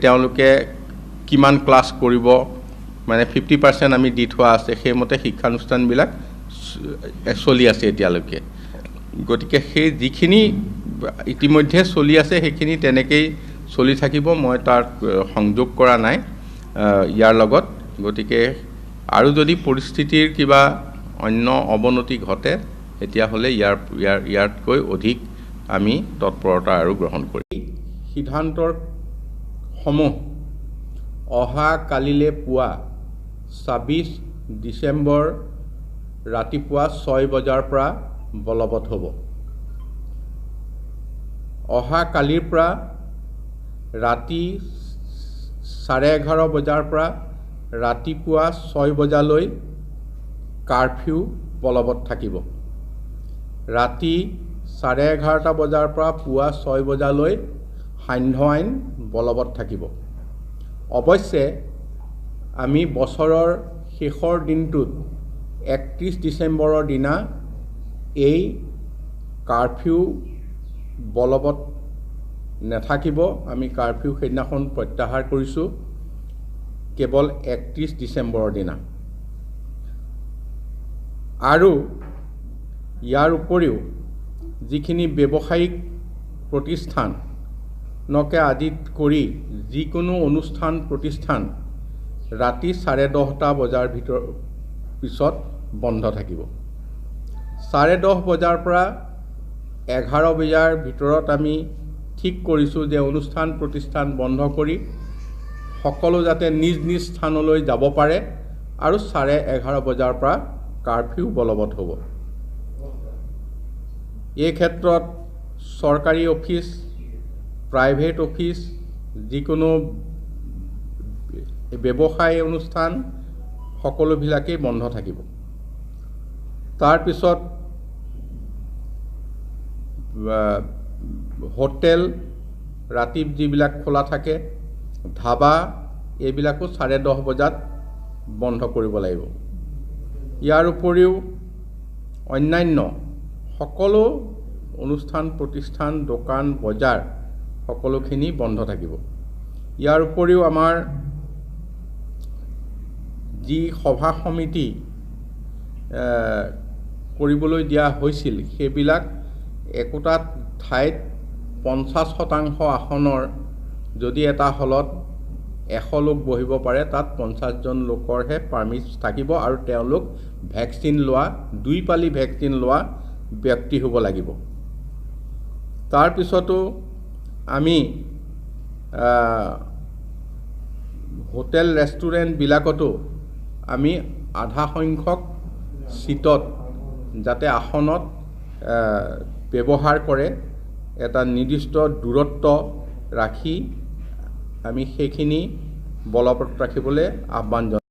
তেওঁলোকে কিমান ক্লাছ কৰিব, মানে 50% আমি দি থোৱা আছে, সেইমতে শিক্ষানুষ্ঠানবিলাক চলি আছে এতিয়ালৈকে। গতিকে সেই যিখিনি ইতিমধ্যে চলি আছে সেইখিনি তেনেকেই চলি থাকিব, মই তাত সংযোগ কৰা নাই ইয়াৰ লগত। গতিকে আৰু যদি পৰিস্থিতিৰ কিবা অন্য অৱনতি ঘটে তেতিয়াহ'লে ইয়াৰ ইয়াৰ ইয়াতকৈ অধিক আমি তৎপৰতা আৰু গ্ৰহণ কৰিম। সিদ্ধান্তৰ সমূহ অহা কালিলৈ পুৱা 26 ডিচেম্বৰ ৰাতিপুৱা 6 বজাৰ পৰা বলবৎ হ'ব। অহা কালিৰ পৰা ৰাতি 11:30 বজাৰ পৰা ৰাতিপুৱা 6 বজালৈ কাৰফিউ বলবৎ থাকিব। ৰাতি 11:30 বজাৰ পৰা পুৱা 6 বজালৈ সান্ধ্য আইন বলবৎ থাকিব। অৱশ্যে আমি বছৰৰ শেষৰ দিনটোত 31 ডিচেম্বৰৰ দিনা এই কাৰফিউ বলবৎ নাথাকিব। আমি কাৰফিউ সেইদিনাখন প্ৰত্যাহাৰ কৰিছোঁ, কেৱল 31 ডিচেম্বৰৰ দিনা। আৰু ইয়াৰ উপৰিও যিখিনি ব্যৱসায়িক প্ৰতিষ্ঠানকে আদি কৰি যিকোনো অনুষ্ঠান প্ৰতিষ্ঠান ৰাতি 10:30 বজাৰ পিছত বন্ধ থাকিব। 10:30 বজাৰ পৰা 11 বজাৰ ভিতৰত আমি ঠিক কৰিছোঁ যে অনুষ্ঠান প্ৰতিষ্ঠান বন্ধ কৰি সকলো যাতে নিজ নিজ স্থানলৈ যাব পাৰে আৰু 11:30 বজাৰ পৰা কাৰফিউ বলবৎ হ'ব। এই ক্ষেত্ৰত চৰকাৰী অফিচ, প্ৰাইভেট অফিচ, যিকোনো ব্যৱসায় অনুষ্ঠান সকলোবিলাকেই বন্ধ থাকিব। তাৰপিছত হোটেল ৰাতি যিবিলাক খোলা থাকে, ধাবা, এইবিলাকো 10:30 বজাত বন্ধ কৰিব লাগিব। ইয়াৰ উপৰিও অন্যান্য সকলো অনুষ্ঠান প্ৰতিষ্ঠান, দোকান বজাৰ সকলোখিনি বন্ধ থাকিব। ইয়াৰ উপৰিও আমাৰ যি সভা সমিতি কৰিবলৈ দিয়া হৈছিল সেইবিলাক একোটা ঠাইত 50% আসনৰ, যদি এটা হলত 100 লোক বহিব পাৰে তাত 50জন লোকৰহে পাৰ্মিট থাকিব আৰু তেওঁলোক ভেকচিন লোৱা, 2 পালি ভেকচিন লোৱা ব্যক্তি হ'ব লাগিব। তাৰপিছতো আমি হোটেল ৰেষ্টুৰেণ্টবিলাকতো আমি আধা সংখ্যক চিটত যাতে আসনত ব্যৱহাৰ কৰে, এটা নিৰ্দিষ্ট দূৰত্ব ৰাখি আমি সেইখিনি বলবৎ ৰাখিবলৈ আহ্বান জনাওঁ।